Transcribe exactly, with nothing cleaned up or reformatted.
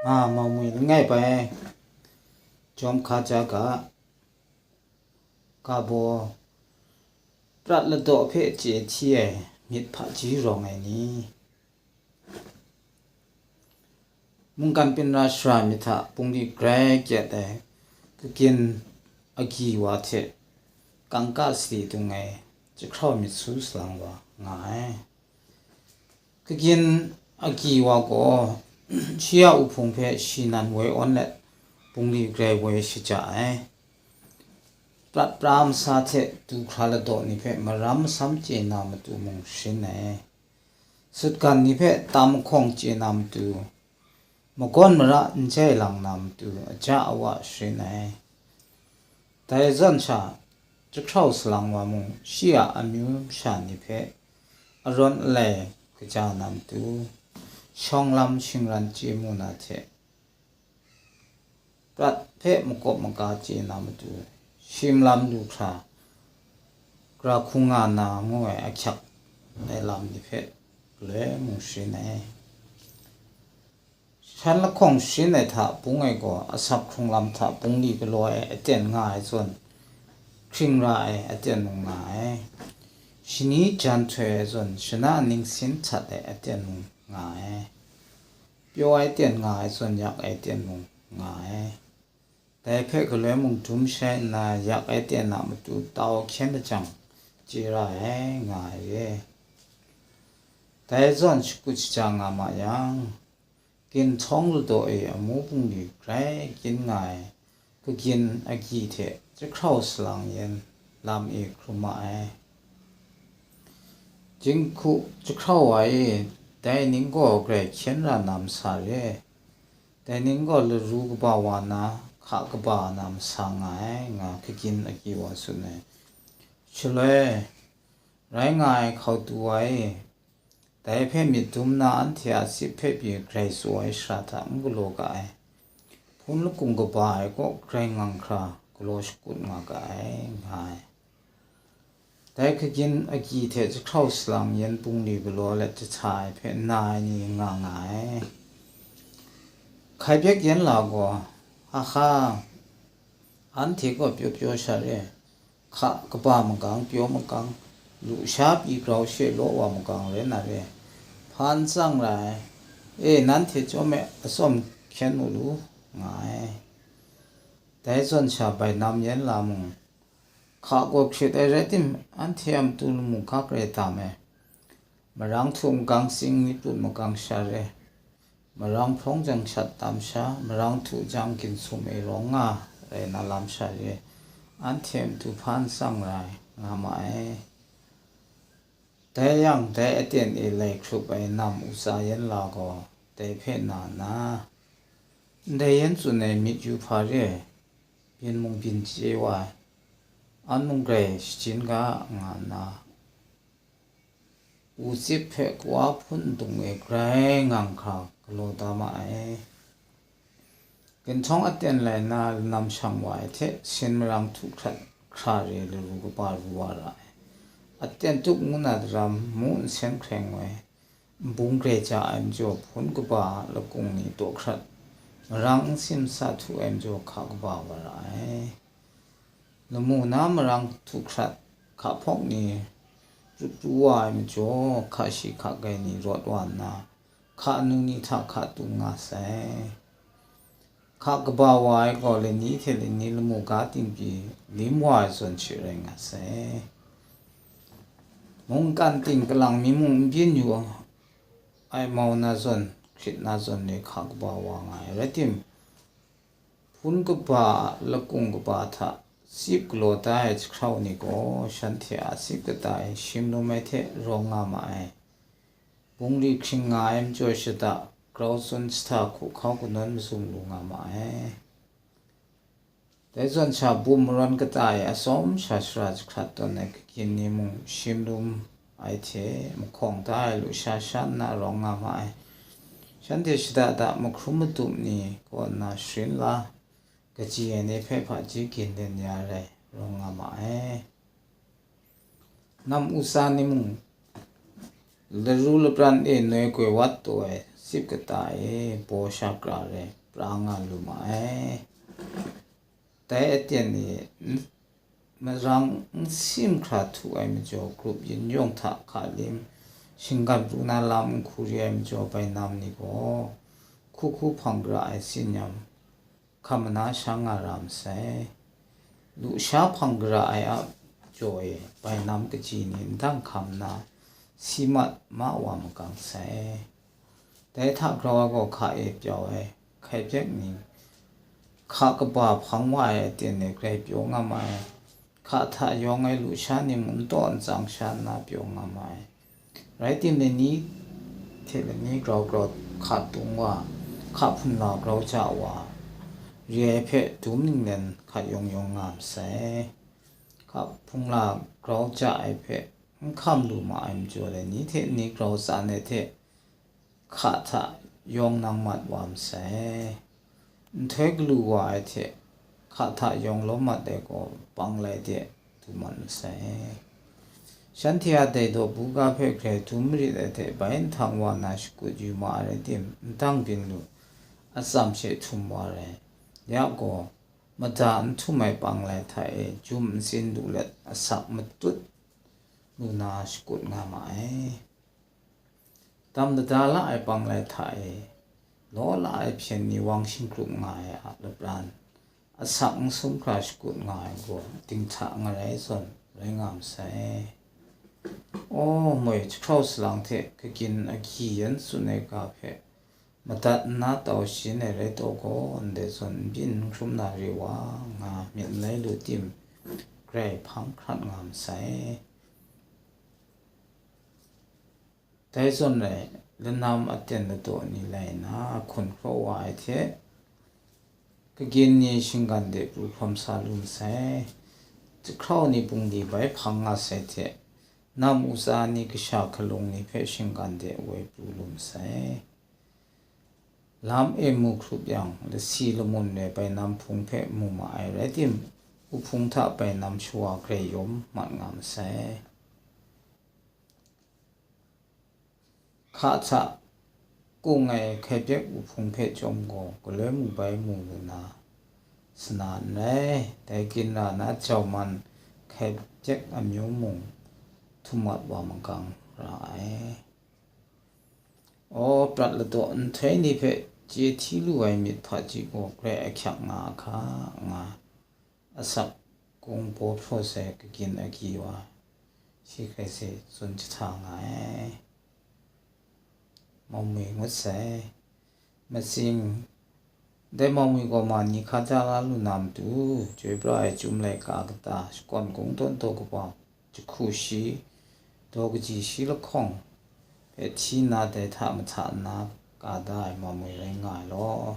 Nga mau mwi langai bai, jawm hka ja ga, ga baw, prat ladaw hpe chye hti ai myit hpaji rawng ai ni, mungkan pinra shara myit hta bungli grai kyet ai, kagyin agyi wa hte kangka sadi dung ai jahkrau myit su salang wa nga ai. Kagyin agyi wa gaw shi a uhpung hpe shi nan woi awn let, bungli grai woi shaja ai. Prat pra masa hte du hkra ladaw ni hpe maram masam chye na matu mung sharin ai. Sutgan ni hpe tam mahkawng chye na matu, magawn mara n jai lang na matu aja awa sharin ai. Dai zawn sha, jahkrau salang wa mung shi a amyu masha ni hpe arawn alai kaja na matu, shawng lam shingran chye mu na hte, prat hpe makawp maga chye na matu, shim lam lu hkra, gra hkung nga na ngu ai ahkyak ai lam ni hpe galoi mung sharin ai. Shan lahkawng sharin ai hta bung ai gaw, asap hkrung lam hta bungli galaw ai aten nga ai zawn, hkring ra ai aten mung nga ai. Shani jan htoi ai zawn, shana ningsin htat ai aten mung nga ai. Pyaw ai ten nga ai zawn, yak ai ten mung nga ai. Dai hpe galoi mung dum shai nna, yak ai ten a matu tau hkyen lajang chye ra ai, nga ai re. Dai zawn shakut shaja nga ma yang, ginhtawng ladaw e amu bungli grai gyin nga ai kagyin agyi hte jahkrau salang yan lam e hkrum ma ai. Jinghku jahkrau wa e, dai ning gaw grai hkyen ra na masa re. Dai ning gaw laru kaba wa na, hka kaba na masa nga ai, nga kagyin agyi wa tsun ai. Shaloi, rai nga ai hkautu wa e, dai hpe myit dum na anhte a tsip hpe pyi grai tsaw ai shara hta n galaw ga ai, hpun lakung kaba ai kaw grai ngang hkra galaw shakut nga ga ai, nga ai. Dai kagyin agyi hte jahkrau salang yan bungli galaw let jahta ai hpe nna ai ni nga nga ai. Hkai byek yan la gaw, aha, anhte gaw pyaw pyaw sha re, hka kaba magang pyaw magang, lusha pyi grau she law wa magang rai na re, hpa n tsang ra ai. E, nanhte chyawm e, atsawm hkyen mu lu, nga ai. Dai zawn sha bainam yan la mung, hka gaw hkrit ai rai tim, anhte a matu lamu ga grai tam ai. Marang htu magang sing, myi put magang sha re, marang hprawng jang shat tam sha, marang htu jang ginsum e rawng nga rai na lam sha re, anhte a matu hpa n tsang ra ai, nga ma ai. Dai yang, dai aten e lai hkrup ai nam u tsa yan la gaw, dai hpe na nna, ndai yan tsun ai myit yu hpa re ai, byin mung byin chye wa ai, an mung grai shajin ga, nga nna, u tsip hpe kawa hpun dung e grai ngang hkra galaw da ma ai. Ginhtawng aten lai na lanam shang wa ai hte, sin marang htu hkrat hkra re laru kaba ru wa ra ai. Aten tup ngu na daram, mu nsen hkreng ai, nbung grai ja ai majaw, hpun kaba lakung ni taw hkrat, marang nsin sa htu ai majaw, hka kaba wa ra ai. Lamu na marang htu hkrat, hka hpawk ni rut pru wa ai majaw, hka shi hka gai ni rawt wa nna, hka nu ni hta hka tung nga sai. Hka kaba wa ai gaw lani hte lani lamu ga ting pyi lim wa ai zawn she rai nga sai. Mungkan ting kalang mi mung n byin yu ai mau na zawn, hkrit na zawn le hka kaba wa nga ai. Rai tim, hpun kaba lakung kaba hta tsip galaw da ai jahkrau ni gaw, shanhte a tsip kata e shim lum ai hte rawng nga ma ai. Bungli hkring nga ai majaw shada, grau tsun jahta hkuhkau kanawn mazum lu nga ma ai. Dai zawn sha, bum marawn kata e atsawm sha shara jahkrat tawn ai kagyin ni mung shim lum ai hte mahkawng da ai lusha sha nna rawng nga ma ai. Shanhte shada da mahkrum madup ni kaw nna sharin la, kaji ai ni hpe hpaji gin den ya rai rawng nga ma ai. Nam u tsa ni mung, laru lapran e noi koi wat taw ai, Sip kata e baw sha kra rai pra nga lu ma ai. Dai aten e n- marang n sim hkra htu ai majaw, grup yin yawng hta hka lim shinggan pru na lam n hku re ai majaw, bainam ni gaw hku hku hpang gara ai tsin yam, hkam mana sha nga ra masai. Lusha hpang gara ai a jaw e, bainam kaji ni ndang hkam nna, si mat ma wa makang sai. Dai hta grau ai gaw hka e pyau ai hkai pyek ning, hka kaba hpang wa ai aten e grai pyaw nga ma ai. Hka hta yawng ai lusha ni mung n taw n tsang sha nna pyaw nga ma ai. Rai timung, lani hte lani grau grau hka tung wa, hka hpungla grau ja wa, re ai hpe dum ninglen hka yawng yawng nga masai. Hka hpungla grau ja ai hpe n hkam lu ma ai majaw, lani hte lani grau tsan ai hte hka hta yawng nang mat wa masai. Nhtoi galu wa ai hte hka hta yawng lawm mat ai gaw, panglai de du mat masai. Shanhte a dai daw buga hpe grai dum marit ai hte bai nhtang wa na shakut yu ma ai rai tim, n dang byin lu, atsam she htum wa rai. Ya gaw, mada n htum ai panglai hta e jum n tsin lu let, asak matut lu na shakut nga ma ai. Dam lada la ai panglai hta e law la ai hpyen ni wang shingkrup nga ai a lapran, asak n sum hkra shakut nga ai gaw, dinghta ngarai zawn rai nga masai. Aw moi, jahkrau salang hte kagyin agyi yan tsun ai ga hpe madat nna tau shin ai rai taw gaw, ndai zawn n byin n hkrum na re wa nga myit n lai lu tim, grai hpang hkrat nga masai. Dai zawn rai, lanam aten ladaw ni lai nna, hkun hkraw wa ai hte, kagyin ni shinggan de pru hkawm sa lu masai. Jahkrau ni bungli bai hpang nga sai hte, nam uza ni kasha hkalung ni hpe shinggan de woi pru lu masai. Lam e mu hkrup yang, lasi lamun ai bainam hpung hpe mu ma ai rai tim, uhpung hta bainam shawa grai yawm mat nga masai. Hka hta kung ai hkai pyek uhpung hpe chyawm gaw, galoi mu bai mu lu na, sana n rai, dai ginra na jau man hkai pyek amyu mung htum mat wa makang ra ai. Aw, prat ladaw nhtoi ni hpe chye hti lu ai myit hpaji gaw grai ahkyak nga a hka, nga asak kung baw hpraw sai kagyin agyi wa, shi hkrai se tsun jahta nga ai. Maumwi ngut sai. Matsing, dai maumwi gaw ma ni hka ja la lu na matu, chyoi pra ai chyum laika kata, shakawn kung tawn taw kaba, jahku shi, daw kaji shi lahkawng hpe hti nna, dai hta mahta nna ka da ai maumwi rai nga ai law.